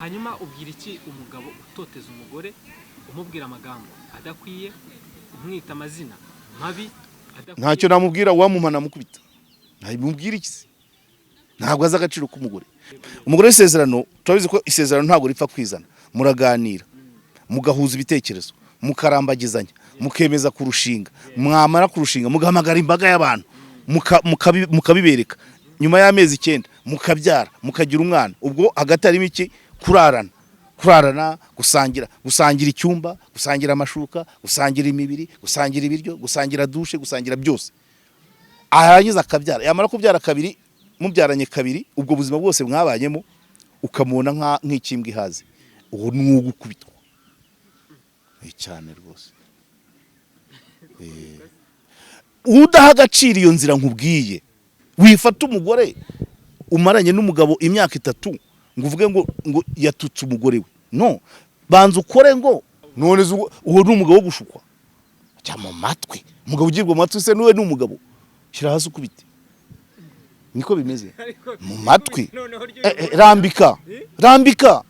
Hanyuma ubwira iki umugabo utoteza umugore, umubwira amagambo adakwiye, umwita amazina mabi adakwiye? Ntacyo namubwira. Uwamumpa namukubita. Ntabimubwira iki se? Ntabwo azi agaciro k'umugore. Umugore w'isezerano, turabizi ko isezerano ntabwo ripfa kwizana. Muraganira, mugahuza ibitekerezo, mukarambagizanya, mukemeza kurushinga. Mwamara kurushinga, mugahamagara imbaga y'abantu, mukabibereka. Nyuma y'amezi 9 mukabyara, mukagira umwana. Ubwo hagati harimo iki? Kurarana, kurarana, gusangira, gusangira icyumba, gusangira amashuka, gusangira imibiri, gusangira ibiryo, gusangira dushe, gusangira byose. Arangiza akabyara. Yamara kubyara kabiri, mubyaranye kabiri, ubwo buzima bwose mwabanyemo ukamubona nk'ikimbwa ihaze. Uwo ni uwo gukubitwa. Cyane rwose. Udaha agaciro iyo nzira nkubwiye, wifata umugore umaranye n'umugabo imyaka 3 ngo uvuge ngo yatutse umugore we. No banza ukore ngo none se uwo ni umugabo wo gushukwa jya mu matwi. Umugabo ugirwa mu matwi se nuwe ni umugabo? Shyira hasi ukubite, niko bimeze. Mu matwi. Rambika, rambika.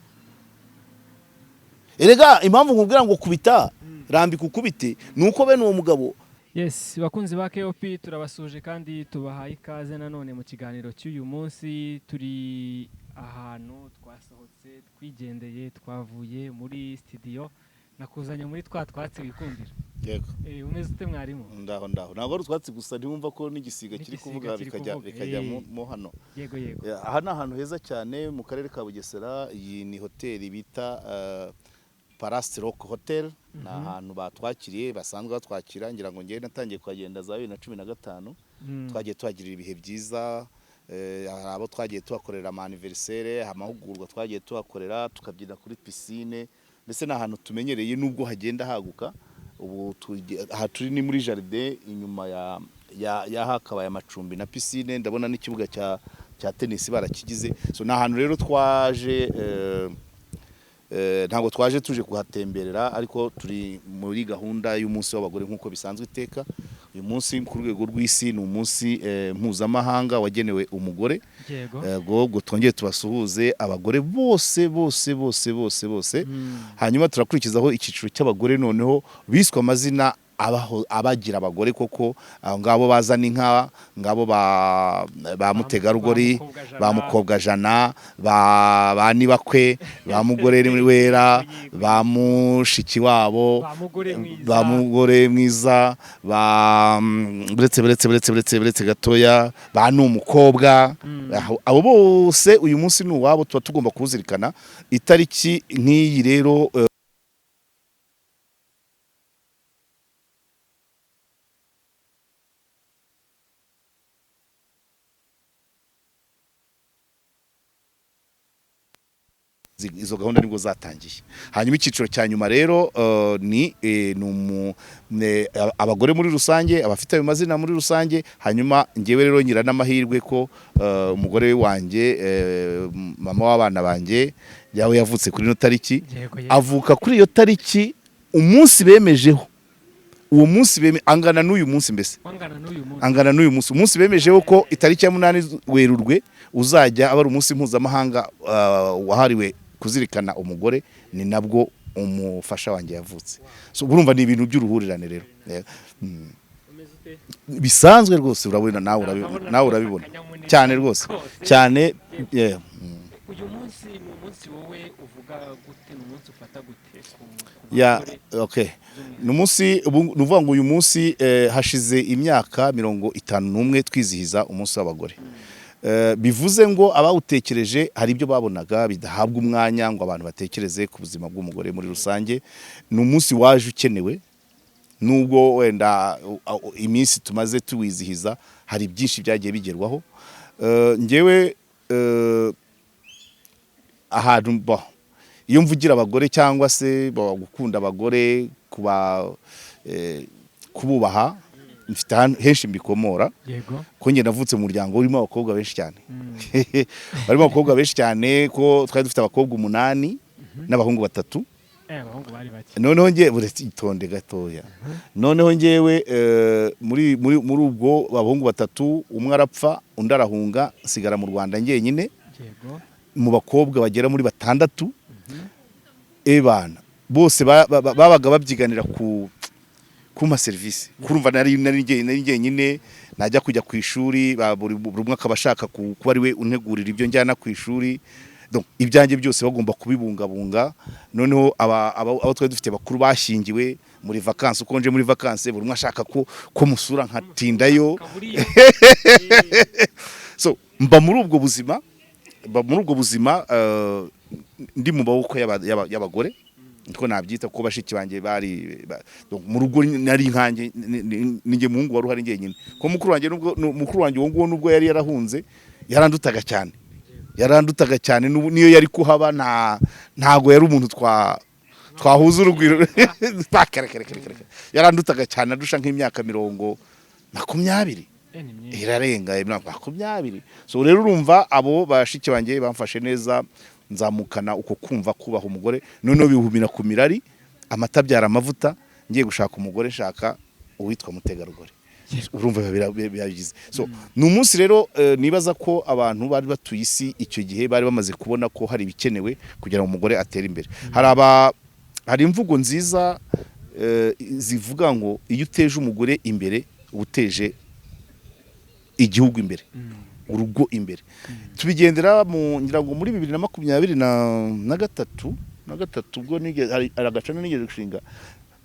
Erega impamvu nkubwira ngo kubita, rambika ukubite, ni uko bene uwo mugabo. Yes, bakunzi ba KOP, turabasuje kandi tubahaye ikaze nanone mu kiganiro cy'uyu munsi. Turi ahantu twasohotse twigendeye, twavuye muri studio, nakuzanye muri twa twatsi wikundira. Yego. Umeze ute, mwarimu? Ndaho, ndaho. Ntabwo ari utwatsi gusa, ntiwumva ko n'igisiga kiri N'igisiga kuvuga kiri bikajya kuvuga, bikajya mo hano? Yego, yego. Aha ni ahantu heza cyane mu karere ka Bugesera. Iyi ni hoteli bita Palace Rock Hotel. Ni ahantu batwakiriye, basanzwe batwakira. Ngira ngo ngewe natangiye kuhagenda za 2015. Twagiye tuhagirira ibihe byiza. Hari abo twagiye tuhakorera ama anniversaire, amahugurwa twagiye tuhakorera, tukabyina kuri piscine. Mbese ni ahantu tumenyereye nubwo hagenda haguka. Ubu aha turi ni muri jardin inyuma ya hakabaye amacumbi na piscine. Ndabona n'ikibuga cya tennis barakigize. So ni ahantu rero twaje, ntabwo twaje tuje kuhatemberera, ariko turi muri gahunda y'umunsi w'abagore nk'uko bisanzwe iteka. Uyu munsi ku rwego rw'isi ni umunsi mpuzamahanga wagenewe umugore. Yego, ubwo twongere tubasuhuze abagore bose bose bose bose bose. Hanyuma turakurikizaho icyiciro cy'abagore noneho biswe amazina abaho abagira abagore koko, aho ngabo bazana inka, ngabo ba mutegarugori, ba ba Mukobwa mukobwa jana, ba nibakwe, ba mugore wera, ba mushiki wabo, ba mugore mwiza, ba mugore mwiza, ba buretse buretse buretse buretse buretse gatoya, ba ni umukobwa. Abo bose uyu munsi ni uwabo, tuba tugomba kuwuzirikana itariki nk'iyi rero. Izo gahunda nibwo zatangiye. Hanyuma icyiciro cya nyuma rero ni abagore muri rusange, abafite ayo mazina muri rusange. Hanyuma ngewe rero ngira n'amahirwe ko umugore wanjye, mama w'abana banjye, yawe yavutse kuri ino tariki. Yego. Avuka kuri iyo tariki, umunsi bemejeho, uwo munsi angana n'uyu munsi mbese. Wangana n'uyu munsi. Angana n'uyu munsi. Umunsi bemejeho ko itariki ya 8 Werurwe uzajya aba ari umunsi mpuzamahanga wahariwe kuzirikana umugore, ni nabwo umufasha wanjye yavutse. So urumva ni ibintu by'uruhurirane rero. Umeze ute? Bisanzwe rwose, urabona nawe Ndabona nawe rwose urabibona. Akanyamuneza Cyane rwose. kose. Cyane, yeah. Uyu munsi ni umunsi wowe uvuga gute? Ni umunsi ufata gute ku bagore Okay. by'umwihariko? Ni umunsi ubu, ni ukuvuga ngo uyu munsi hashize imyaka 51 twizihiza umunsi w'abagore. Bivuze ngo abawutekereje hari ibyo babonaga bidahabwa umwanya ngo abantu batekereze ku buzima bw'umugore muri rusange. Ni umunsi waje ukenewe, nubwo wenda iminsi tumaze tuwizihiza hari byinshi byagiye bigerwaho. Njyewe ahantu iyo mvugira abagore cyangwa se gukunda abagore, kuba kububaha, mfite ahantu henshi mbikomora. Ko njye navutse mu muryango urimo abakobwa benshi cyane, barimo abakobwa benshi cyane, ko twari dufite abakobwa umunani n'abahungu batatu. Abahungu bari bake. Noneho nge, buretse, itonde gatoya. Noneho ngewe muri ubwo abahungu batatu, umwe arapfa, undi arahunga, nsigara mu Rwanda njyenyine. Mu bakobwa bagera muri batandatu. Ebana bose babaga babyiganira ku kumpa serivisi. Kurumva nari njyenyine, najya kujya ku ishuri, buri umwe akaba ashaka kuba ari we untegurira ibyo njyana ku ishuri. Donc ibyanjye byose bagomba kubibungabunga. Noneho abo twari dufite bakuru bashyingiwe muri vacances, uko nje muri vacances buri umwe ashaka ko musura nkatindayo. Kaburiyo. So mba muri ubwo buzima, ndi mu maboko y'abagore, niko nabyita, kuko bashiki banjye bari donc mu rugo nari nkanjye, ninjye muhungu wari uhari njyenyine, ko mukuru wanjye nubwo mukuru wanjye uwo nguwo nubwo yari yarahunze yarandutaga cyane, niyo yari kuhaba ntago yari umuntu twahuza urugwiro. Kare kare kare kare, yarandutaga cyane, adusha nk'imyaka 20. Ni myinshi. Irarenga imyaka 20. So rero urumva abo bashiki banjye bamfashe neza, nzamukana uko kumva kubaha umugore. Noneho bihumira ku mirari, amata abyara amavuta. Ngiye gushaka umugore, nshaka uwitwa mutegarugori. Urumva biba bigize. So ni umunsi rero nibaza ko abantu bari batuye isi icyo gihe bari bamaze kubona ko hari ibikenewe kugira ngo umugore atere imbere. Hari imvugo nziza zivuga ngo iyo uteje umugore imbere uba uteje igihugu imbere, urugo imbere. Tubigendera mu ngira ngo muri 2023 ubwo hari agacana nigeze gushinga,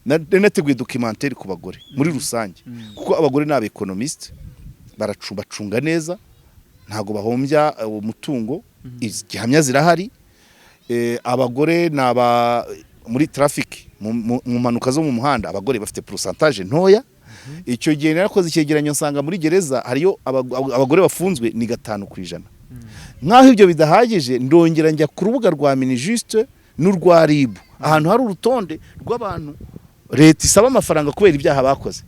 nari nateguye documentaire ku bagore muri rusange, kuko abagore ni abeconomiste, bacunga neza, ntabwo bahombya umutungo, igihamya zirahari. Abagore ni aba muri traffic, mu mpanuka zo mu muhanda abagore bafite pourcentage ntoya. Icyo gihe narakoze icyegeranyo nsanga muri gereza hariyo abagore bafunzwe ni 5%. Nk'aho ibyo bidahagije, ndongera njya ku rubuga rwa Minijust n'urwa RIB, ahantu hari urutonde rw'abantu leta isaba amafaranga kubera ibyaha bakoze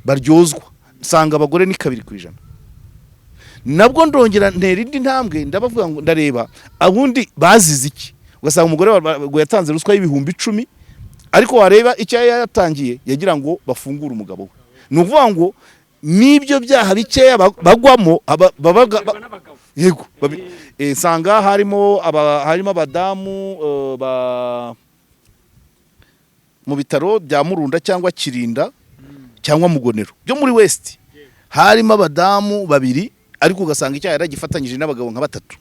baryozwa, nsanga abagore ni 2%. Nabwo ndongera ntera indi ntambwe, ndabavuga ngo ndareba abundi bazize iki. Ugasanga umugore ngo yatanze ruswa y'ibihumbi 10, ariko wareba icyo yari yatangiye yagira ngo bafungure umugabo we. Ni ukuvuga ngo n'ibyo byaha bikeya bagwamo babaga n'abagabo. Yego, nsanga harimo abadamu mu bitaro bya Murunda cyangwa Kirinda cyangwa Mugonero byo muri West, harimo abadamu babiri, ariko ugasanga icyaha yaragifatanyije n'abagabo nka batatu.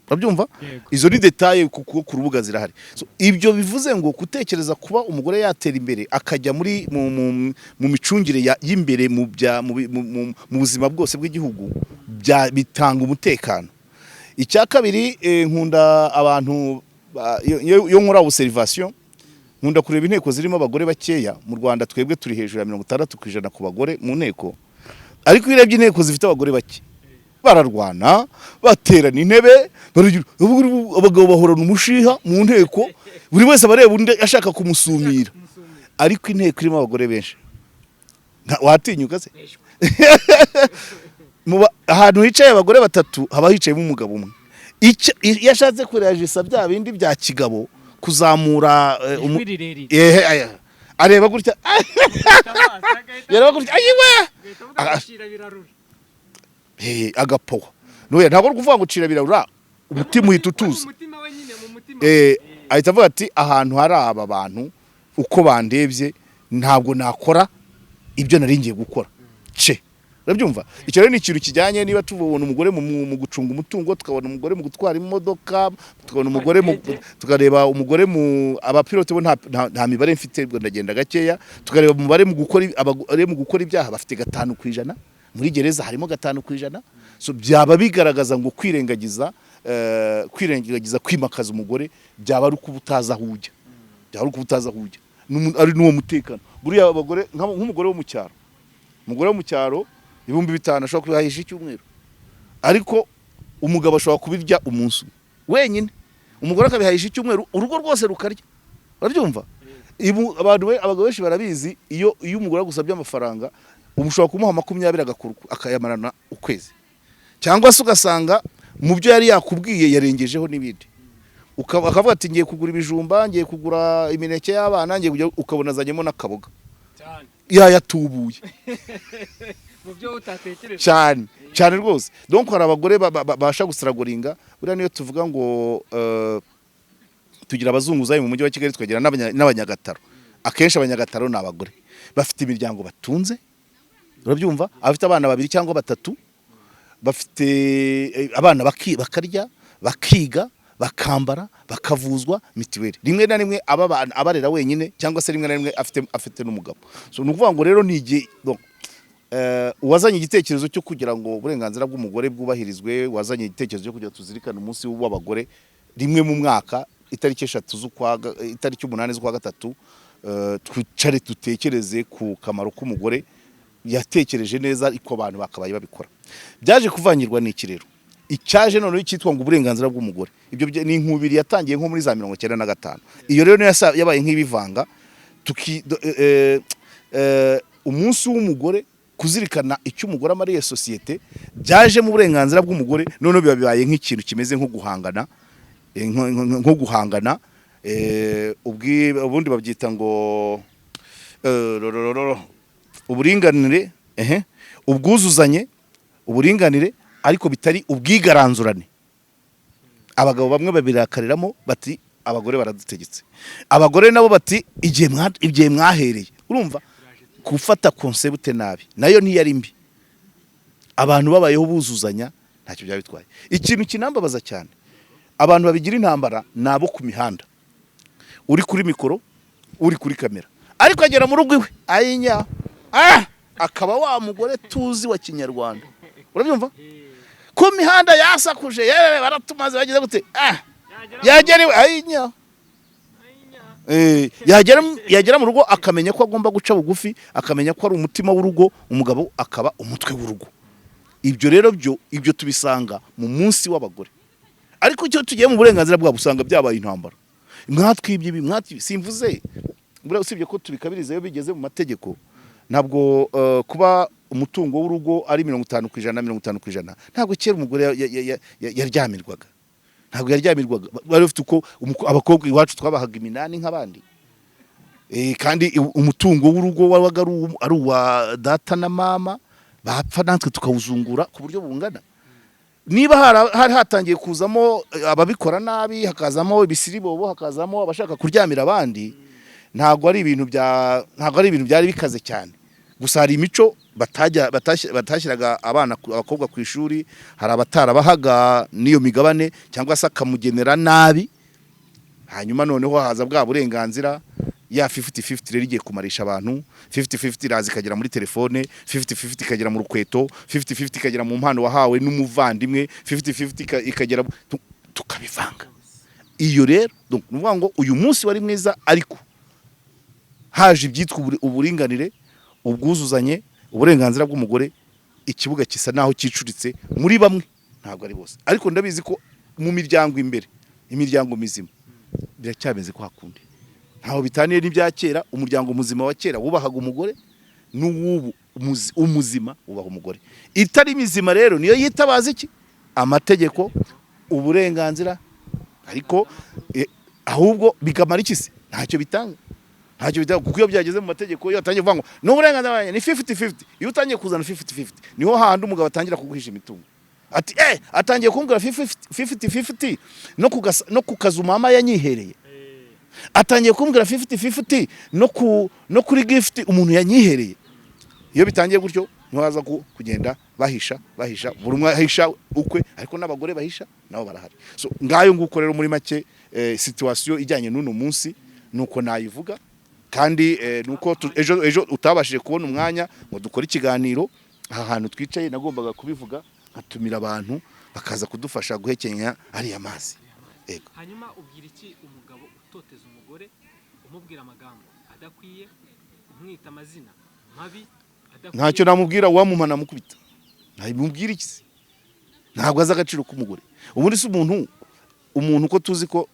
Urabyumva? Yego. Izo ni détails kuko ku rubuga zirahari. So, ibyo bivuze ngo gutekereza kuba umugore yatera imbere akajya muri mu micungire y'imbere mu bya mu, bi- mu, mu, mu buzima bwose bw'igihugu bitanga umutekano. Icya kabiri, nkunda abantu iyo nkora observation nkunda kureba inteko zirimo abagore bakeya. Mu Rwanda twebwe turi hejuru ya 60% ku bagore mu nteko, ariko iyo urebye inteko zifite abagore bake bararwana, baterana intebe, abagabo bahorana umushiha mu nteko, buri wese aba areba undi ashaka kumusumira. Ariko inteko irimo abagore benshi watinyuka se? Ahantu hicaye abagore batatu haba hicayemo umugabo umwe. Iyo ashatse kurejisa bya bindi bya kigabo, kuzamura Ijwi rirerire. Ehe, aya. Areba gutya, yareba gutya, ayiwe. Agapowa noya, ntabwo ari ukuvuga ngo cira birarura, umutima uhita utuza. Umutima we nyine, mu mutima. Ahita avuga ati ahantu hari aba bantu uko bandebye ntabwo nakora ibyo nari ngiye gukora ce. Urabyumva? Icyo rero ni ikintu kijyanye niba tubona umugore mu gucunga umutungo, tukabona umugore mu gutwara imodoka, tukabona umugore mu tukareba umugore mu abapilote bo nta mibare mfite, ubwo ndagenda gakeya. Tukareba umubare mu gukora abagore mu gukora ibyaha bafite 5%, muri gereza harimo 5%. So byaba bigaragaza ngo kwirengagiza kwimakaza umugore byaba ari ukuba utazi aho ujya, byaba ari ukuba utazi aho ujya. Ari n'uwo mutekano. Buriya abagore nk'umugore wo mu cyaro, umugore wo mu cyaro 5000 ashobora kubihahisha icyumweru, ariko umugabo ashobora kubirya umunsi umwe wenyine, umugore akabihahisha icyumweru, urugo rwose rukarya. Urabyumva? Abantu abagabo benshi barabizi, iyo umugore agusabye amafaranga uba ushobora kumuha 20 agakora akayamarana ukwezi, cyangwa se ugasanga mu byo yari yakubwiye yarengejeho n'ibindi. Akavuga ati ngiye kugura ibijumba, ngiye kugura imineke y'abana, ngiye kujya, ukabona azanyemo n'akaboga. Cyane. Yayatubuye. Mu byo utatekereje. Cyane cyane rwose. Donc hari abagore babasha gusiragoringa. Buriya niyo tuvuga ngo Tugira abazunguzayi mu mujyi wa Kigali, tukagira n'abanyagataro. Akenshi abanyagataro ni abagore bafite imiryango batunze, urabyumva, abafite abana babiri cyangwa batatu, bafite abana bakarya, bakiga, bakambara, bakavuzwa mitiweli, rimwe na rimwe abarera wenyine, cyangwa se rimwe na rimwe afite n'umugabo. So ni ukuvuga ngo rero ni igihe, donc, uwazanye igitekerezo cyo kugira ngo uburenganzira bw'umugore bwubahirizwe, wazanye igitekerezo cyo kugira tuzirikane umunsi w'abagore rimwe mu mwaka, itariki 3 itariki 8 z'ukwa gatatu, twicare dutekereze ku kamaro k'umugore, yatekereje neza, ariko abantu bakabaye babikora. Byaje kuvangirwa n'iki rero? Icyaje noneho cyitwa ngo uburenganzira bw'umugore, ibyo ni inkubiri yatangiye nko muri za 95. Iyo rero niyo yabaye nk'ibivanga umunsi w'umugore, kuzirikana icyo umugore amariye sosiyete, byaje mu burenganzira bw'umugore. Noneho biba bibaye nk'ikintu kimeze nko guhangana, ubundi babyita ngo rorororo, uburinganire, ehe, ubwuzuzanye, uburinganire, ariko bitari ubwigaranzurane. Abagabo bamwe babirakariramo bati: "Abagore baradutegetse." Abagore nabo bati: "Igihe mwahereye." Urumva gufata concept nabi nayo ntiyari mbi. Abantu babayeho buzuzanya, ntacyo byaba bitwaye. Ikintu kinambabaza cyane, abantu babigira intambara ni abo ku mihanda, uri kuri mikoro, uri kuri kamera, ariko agera mu rugo iwe ayinya, akaba wa mugore tuzi wa kinyarwanda. Urabyumva, ku mihanda yasakuje: "Yewe, baratumaze, bagize gute?" Yagera iwe ayinya. Yagera mu rugo akamenya ko agomba guca bugufi, akamenya ko ari umutima w'urugo, umugabo akaba umutwe w'urugo. Ibyo rero byo, ibyo tubisanga mu munsi w'abagore, ariko icyo tugiye mu burenganzira bwabo usanga byabaye intambara: "Mwatwibye ibi, mwatwibye." Simvuze buriya, usibye ko tubikabiriza iyo bigeze mu mategeko. Ntabwo kuba umutungo w'urugo ari 50%, 50%. Ntabwo kera umugore yaryamirwaga, ntabwo yaryamirwaga. Bari bafite uko abakobwa iwacu twabahaga iminani nk'abandi. Kandi umutungo w'urugo wabaga ari uwa data na mama, bapfa natwe tukawuzungura ku buryo bungana. Niba hari hatangiye kuzamo ababikora nabi, hakazamo ibisiribobo, hakazamo abashaka kuryamira abandi, ntabwo ari ibintu byari bikaze cyane. Gusa hari imico batashyiraga abana abakobwa ku ishuri, hari abatarabahaga n'iyo migabane, cyangwa se akamugenera nabi. Hanyuma noneho haza bwa burenganzira, ya 50-50 rero igiye kumarisha abantu. 50-50 iraza ikagera muri telefone, 50-50 ikagera mu rukweto, 50-50 ikagera mu mpano wahawe n'umuvandimwe, 50-50 ikagera tukabivanga. Iyo rero, donc, ni ukuvuga ngo uyu munsi wari mwiza, ariko haje ibyitwa uburinganire, ubwuzuzanye, uburenganzira bw'umugore, ikibuga gisa naho cyicuritse muri bamwe, ntabwo ari bose. Ariko ndabizi ko mu miryango imbere, imiryango mizima, biracyameze ko hakundi ntaho bitaniye n'ibya kera. Umuryango muzima wa kera wubahaga umugore, n'uwubu umuzima wubaha umugore. Itari mizima rero niyo yitabaza iki? Amategeko, uburenganzira. Ariko ahubwo bikamara iki se? Ntacyo bitanga, ntacyo bitanga, kuko iyo byageze mu mategeko, iyo atangiye kuvuga ngo ni uburenganzira bwanjye, ni 50-50, iyo utangiye kuzana 50-50, niho hahandi umugabo atangira kuguhisha imitungo, ati: "Atangiye kumbwira 50-50 no ku kazu mama yanyihereye, atangiye kumbwira 50-50 no kuri gift umuntu yanyihereye." Iyo bitangiye gutyo, niho haza kugenda bahisha, bahisha, buri umwe ahisha ukwe, ariko n'abagore bahisha nabo barahari. So ngayo nguko rero muri make, situation ijyanye n'uno munsi nuko nayivuga. Kandi nuko ejo utabashije kubona umwanya ngo dukore ikiganiro aha hantu twicaye, nagombaga kubivuga nkatumira abantu bakaza kudufasha guhekenya ariya mazi. Yego. Hanyuma ubwira iki umugabo utoteza umugore, umubwira amagambo adakwiye, umwita amazina mabi adakwiye? Ntacyo namubwira. Uwamumpa namukubita. Ntabimubwira iki se? Ntabwo azi agaciro k'umugore. Ubundi se umuntu uko tuzi ko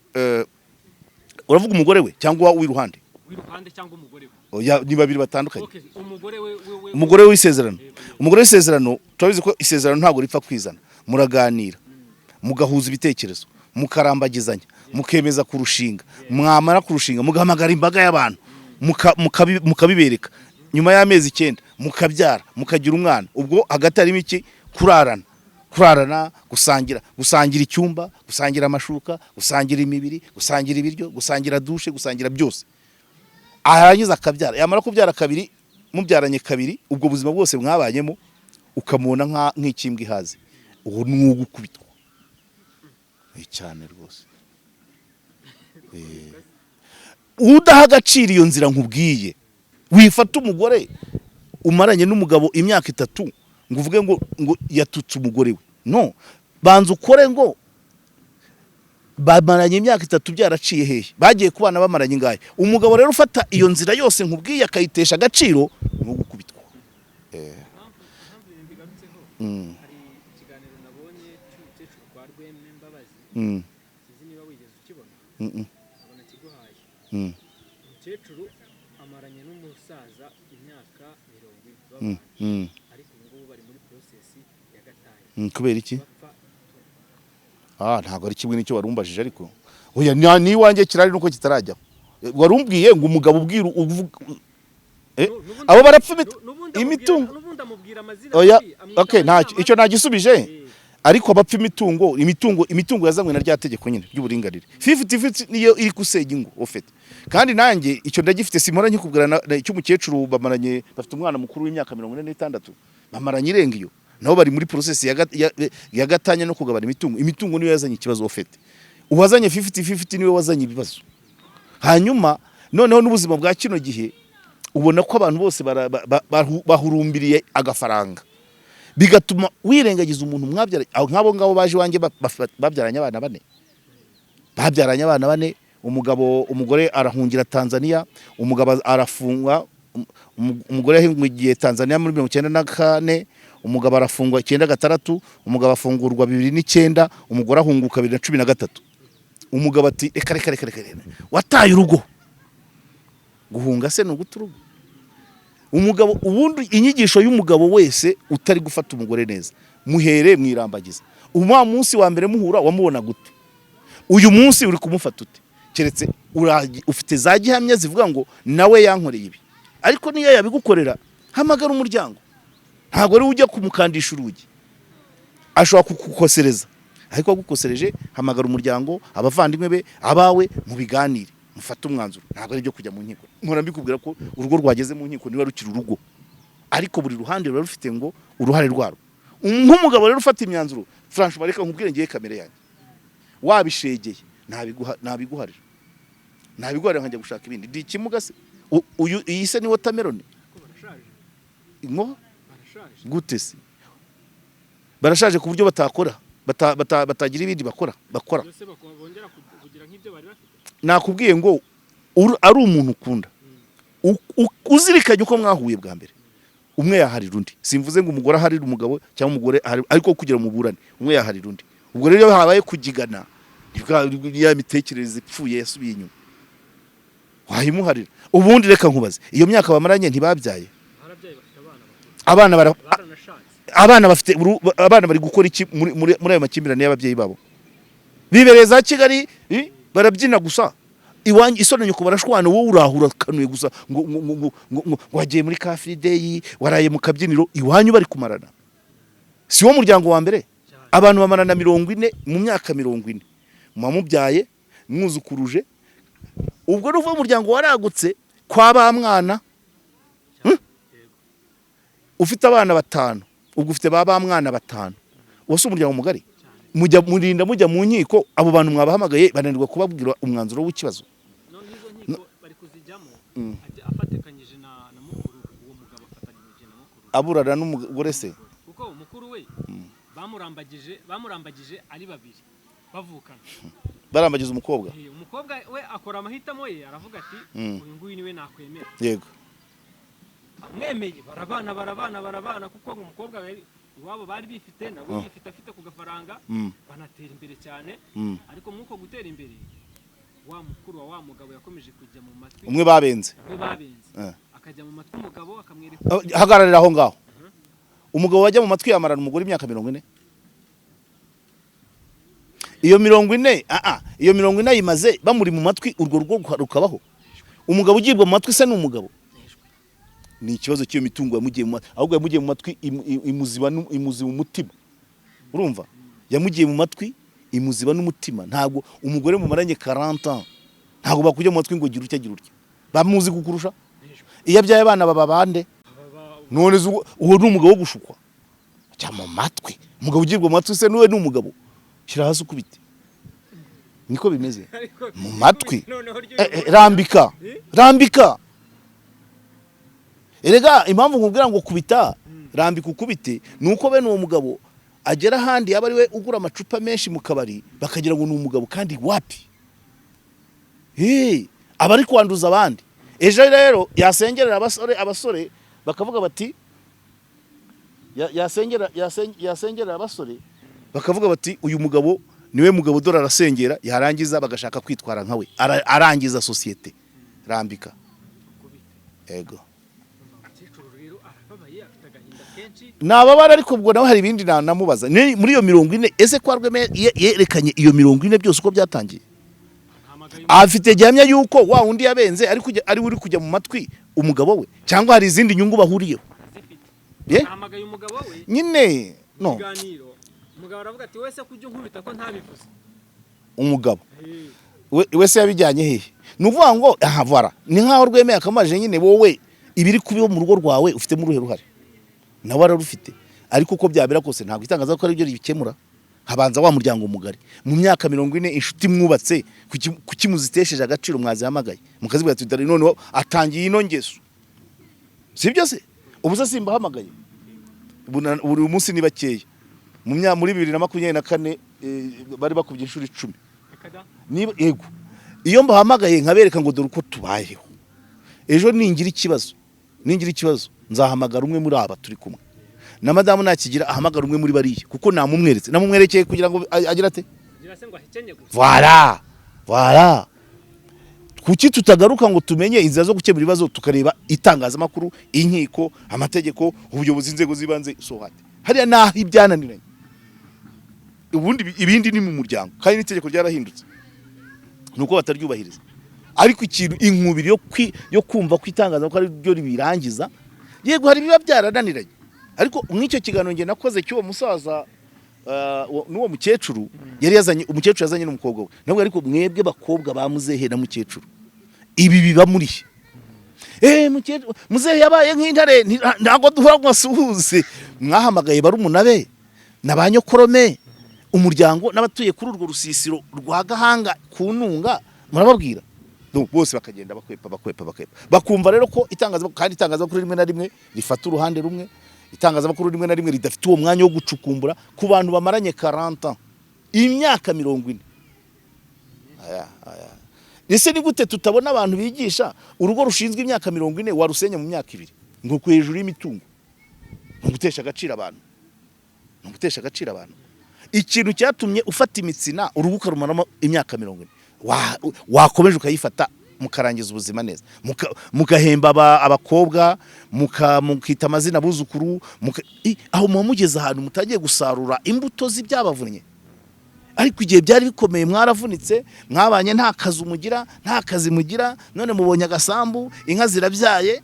uravuga umugore we cyangwa uw'iruhande? W'iruhande cyangwa umugore we. Oya, ni babiri batandukanye. Okay, umugore we. Umugore w'isezerano, umugore w'isezerano, turabizi ko isezerano ntabwo ripfa kwizana. Muraganira, mugahuza ibitekerezo, mukarambagizanya, mukemeza kurushinga. Mwamara kurushinga, mugahamagara imbaga y'abantu, mukabibereka. Nyuma y'amezi 9 mukabyara, mukagira umwana. Ubwo hagati harimo iki? Kurarana. Kurarana, gusangira icyumba, gusangira amashuka, gusangira imibiri, gusangira ibiryo, gusangira douche, gusangira byose, arangiza akabyara, yamara kubyara kabiri, mubyaranye kabiri, ubwo buzima bwose mwabanyemo ukamubona nk'ikimbwa ihaze, uwo ni ugukubitwa. Cyane rwose. Udaha agaciro iyo nzira nkubwiye, wifata umugore umaranye n'umugabo imyaka 3 ngo uvuge ngo yatutse umugore we. No banza ukore ngo bamaranye imyaka 3, byaraciye hehe? Bagiye kubana bamaranye ingahe? Umugabo rero ufata iyo nzira yose nkubwiye akayitesha agaciro ni ugukubitwa. Impamvu ibi mbigarutseho, hari ikiganiro nabonye cy'umukecuru kwa Rweme Mbabazi. Sinzi niba wigeze ukibona. Abona kiguhaye. Umukecuru amaranye n'umusaza imyaka 40 babana, ariko ubu ngubu bari muri process ya gatanya. Kubera iki? Bapfa. Ah, ntabwo ari kimwe n'icyo warumbajije, ariko oya, ni iwanjye kirari nuko kitarajyaho. Warumbwiye ngo umugabo ubwira uvuga abo barapfa N'ubundi imitungo. N'ubundi amubwira amazina Oya. mabi, amwita Okay, amazina ntacyo, icyo mabi. nagisubije. Ariko abapfa imitungo yazanywe na rya tegeko nyine ry'uburinganire, 50-50, niyo iri gusenya ingo ufite. Kandi nanjye icyo ndagifite, simpora nkikubwira cy'umukecuru bamaranye, bafite umwana mukuru w'imyaka 46, bamaranye irenga iyo, nabo bari muri process ya gatanya no kugabana imitungo. Imitungo niyo yazanye ikibazo ufite. Uwazanye 50-50 niwe wazanye ibibazo. Hanyuma noneho n'ubuzima bwa kino gihe, ubona ko abantu bose bahurumbiriye agafaranga, bigatuma wirengagiza umuntu mwabyaranye. Aho nk'abo ngabo baje iwanjye babyaranye abana bane, babyaranye abana bane. Umugabo, umugore arahungira Tanzania, umugabo arafungwa. Umugore yahungiye Tanzania muri 94, umugabo arafungwa 96, umugabo afungurwa 2009, umugore ahunguka 2013. Umugabo ati: "Reka, reka, reka, reka, reka, wataye urugo." Guhunga se ni uguta urugo? Umugabo, ubundi inyigisho y'umugabo wese utari gufata umugore neza, muhere mwirambagiza. Wa munsi wa mbere muhura wamubona gute? Uyu munsi uri kumufata ute? Keretse ufite za gihamya zivuga ngo nawe yankoreye ibi. Ariko niyo yabigukorera, hamagara umuryango, ntabwo ari ujya kumukandisha urugi. Ashobora kugukosereza, ariko agukosereje, hamagara umuryango, abavandimwe be, abawe, mubiganire, mufate umwanzuro. Ntabwo ari ibyo kujya mu nkiko. Mpora mbikubwira ko urugo rwageze mu nkiko niba rukiri urugo, ariko buri ruhande ruba rufite ngo uruhare rwarwo. Nk'umugabo rero ufata imyanzuro, franchement, reka nkubwire, ngiye kamere yanjye, wabishegeye nabiguharira, nabiguharira nkajya gushaka ibindi. Ndi ikimuga se? Uyu, iyi se ni watermelon? Ko barashaje. Inko. Barashaje. Gute se barashaje ku buryo batakora, batagira ibindi bakora? Byose bongera kugira nk'ibyo bari bafite. Nakubwiye ngo ari umuntu ukunda, uzirikanye uko mwahuye bwa mbere, umwe yaharira undi. Simvuze ngo umugore aharira umugabo cyangwa umugore ariko kugira muburane, umwe yaharira undi. Ubwo rero iyo habaye kugigana, ya mitekerereze ipfuye yasubiye inyuma, wayimuharira. Ubundi reka nkubaze, iyo myaka bamaranye ntibabyaye? Barabyaye, bafite abana bakuru. Abana bara Baranashatse. Abana bafite abana bari gukora iki muri ayo makimbirane y'ababyeyi babo? Bibereye za Kigali, barabyina gusa. Iwanyu isoni, nyoko barashwana, wowe urahura kanuye gusa ngo wagiye muri Car Free Day, waraye mu kabyiniro, iwanyu bari kumarana. Si wo muryango wa mbere? Cyane. Abantu bamarana 40, mu myaka 40 muba mubyaye, mwuzukuruje. Ubwo ni ukuvuga umuryango waragutse kwa ba mwana. Yego. Ufite abana batanu, ubwo ufite ba mwana batanu. Uwo si umuryango mugari? Cyane. Mujya murinda mujya mu nkiko, abo bantu mwabahamagaye bananirwa kubabwira umwanzuro w'ikibazo. None izo nkiko bari kuzijyamo, ajya afatikanyije na mukuru we. Uwo mugabo afatanyije na mukuru we. Aburana n'umugore se? Kuko mukuru we bamurambagije ari babiri bavukana. Barambagiza umukobwa? Umukobwa we akora amahitamo ye, aravuga ati: "Uyu nguyu niwe nakwemera." Amwemeye, barabana, barabana, barabana, kuko umukobwa iwabo bari bifite, nabo yifite, afite ku gafaranga, banatera imbere cyane. Ariko muri uko gutera imbere, wa mukuru wa wa mugabo yakomeje kujya mu matwi. Umwe babenze. Umwe babenze. Akajya mu matwi umugabo, akamwereka. Hagararira aho ngaho. Umugabo wajya mu matwi yamarana umugore imyaka 40, iyo 40, iyo 40 ayimaze bamuri mu matwi, urwo rugo rukabaho? Umugabo ugibwa mu matwi se ni umugabo? Ni ikibazo cy'iyo mitungo yamugiye mu matwi. Ahubwo yamugiye mu matwi imuziba umutima. Urumva, yamugiye mu matwi, imuziba n'umutima. Ntabwo umugore mumaranye 40 ans, ntabwo bakujya mu matwi ngo gira utya, gira utya. Bamuzi kukurusha. Iyo abyaye abana baba bande? None se uwo ni umugabo wo gushukwa? Jya mu matwi. Umugabo ugirwa mu matwi se nuwe ni umugabo? Shyira hasi ukubite, niko bimeze. Mu matwi. Rambika, rambika. Erega impamvu nkubwira ngo kubita, rambika ukubite, ni uko bene uwo mugabo agera ahandi yaba ari we ugura amacupa menshi mu kabari, bakagira ngo ni umugabo, kandi wapi. Hey, aba ari kwanduza abandi. Ejo rero yasengerera abasore, abasore bakavuga bati yasengerera abasore bakavuga bati: "Uyu mugabo niwe mugabo, dore arasengera." Yarangiza bagashaka kwitwara nkawe. Arangiza sosiyete. Rambika, ego. Umukecuru rero arababaye, afite agahinda kenshi. Nababara, ariko ubwo nawe hari ibindi namubaza. Ni muri iyo 40, ese kwa Rweme yerekanye iyo 40 byose uko byatangiye? Ntamagaye. Afite gihamya yuko wa wundi yabenze ari kujya, ari we uri kujya mu matwi umugabo we, cyangwa hari izindi nyungu bahuriyeho? Arazifite. Ye? Ahamagaye umugabo we Nyine no kiganiro, umugabo aravuga ati: "Wese kujya unkubita ko ntabivuze?" Umugabo we se yabijyanye hehe? Ni ukuvuga ngo aha vara ni nkaho Rwemeye akamaje nyine. Wowe ibiri kubiho mu rugo rwawe ufitemo uruhe ruhare? Nawe ararufite. Ariko uko byabera kose, ntabwo itangazamakuru ari byo ribikemura. Habanza wa muryango mugari. Mu myaka 40, inshuti mwubatse, kuki muzitesheje agaciro? Mwazihamagaye mukazibwira ati: "Dore noneho atangiye ino ngeso." Si byo se? Ubu se simbahamagaye buri munsi? Ni bakeya. Muri 2024 bari bakubye inshuro 10. Reka da. Niba yego, iyo mbahamagaye nkabereka ngo dore uko tubayeho, ejo ningira ikibazo nzahamagara umwe muri aba turi kumwe na madamu, nakigira ahamagara umwe muri bariya, kuko namumweretse, namumwerekeye kugira ngo agire ate? Kugira se ngo ahekenye gusa. Voilà, voilà. Kuki tutagaruka ngo tumenye inzira zo gukemura ibibazo, tukareba itangazamakuru, inkiko, amategeko, ubuyobozi, inzego z'ibanze? So what? Hariya naho ibyananiranye, ubundi ibindi ni mu muryango. Kandi n'itegeko ryarahindutse, ni uko bataryubahiriza. Ariko ikintu inkubiri yo kumva ko itangazamakuru ari ryo ribirangiza, yego hari ibiba byarananiranye, ariko nk'icyo kiganiro njye nakoze cy'uwo musaza n'uwo mukecuru yari yazanye, umukecuru yazanye n'umukobwa we nabwo. Ariko mwebwe bakobwa ba muzehe na mukecuru, ibi biba muri he? Mukecuru, muzehe yabaye nk'intare, ntabwo duhora ngo asuhuze. Mwahamagaye barumuna be na ba nyokorome, umuryango n'abatuye kuri urwo rusisiro rwa Gahanga ku Ntunga, murababwira? No, bose bakagenda bakwepa, bakwepa, bakwepa, bakumva rero ko itangazamakuru, kandi itangazamakuru rimwe na rimwe rifata uruhande rumwe, itangazamakuru rimwe na rimwe ridafite uwo mwanya wo gucukumbura ku bantu bamaranye 40 ans, imyaka 40. Aya aya, ese ni gute tutabona abantu bigisha urugo rushinzwe imyaka 40, warusenya mu myaka 2 ngo ku hejuru y'imitungo? Ni ugutesha agaciro abantu, ni ugutesha agaciro abantu. Ikintu cyatumye ufata imitsina, urugo ukarumaramo imyaka 40, wakomeje ukayifata mukarangiza ubuzima neza, mugahemba abakobwa, mukita amazina abuzukuru, aho muba mugeze ahantu mutangiye gusarura imbuto z'ibyabavunnye. Ariko igihe byari bikomeye mwaravunitse, mwabanye nta kazi mugira, nta kazi mugira, none mubonye agasambu, inka zirabyaye,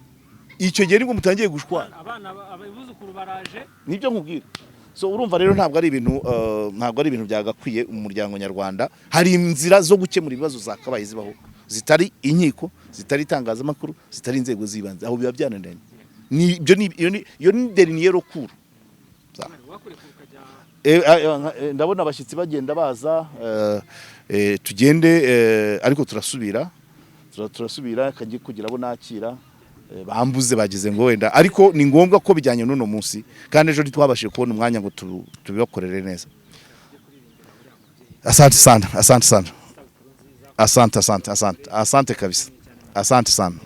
icyo gihe nibwo mutangiye gushwana. Abana, abuzukuru baraje. Nibyo nkubwira. So urumva rero ntabwo ari ibintu byagakwiye mu muryango nyarwanda. Hari inzira zo gukemura ibibazo zakabaye zibaho, zitari inkiko, zitari itangazamakuru, zitari inzego z'ibanze, aho biba byananiranye. Ni ibyo, ni iyo, ni iyo ni dernier recours. Wakureka ukajya. Ndabona abashyitsi bagenda baza, tugende, ariko turasubira, turasubira kajye kugira abo nakira. Bambuze bagize ngo wenda, ariko ni ngombwa ko bijyanye n'uno munsi, kandi ejo ntitwabashije kubona umwanya ngo tubibakorere neza. Asante sana, asante sana, asante, asante, asante, asante kabisa, asante sana.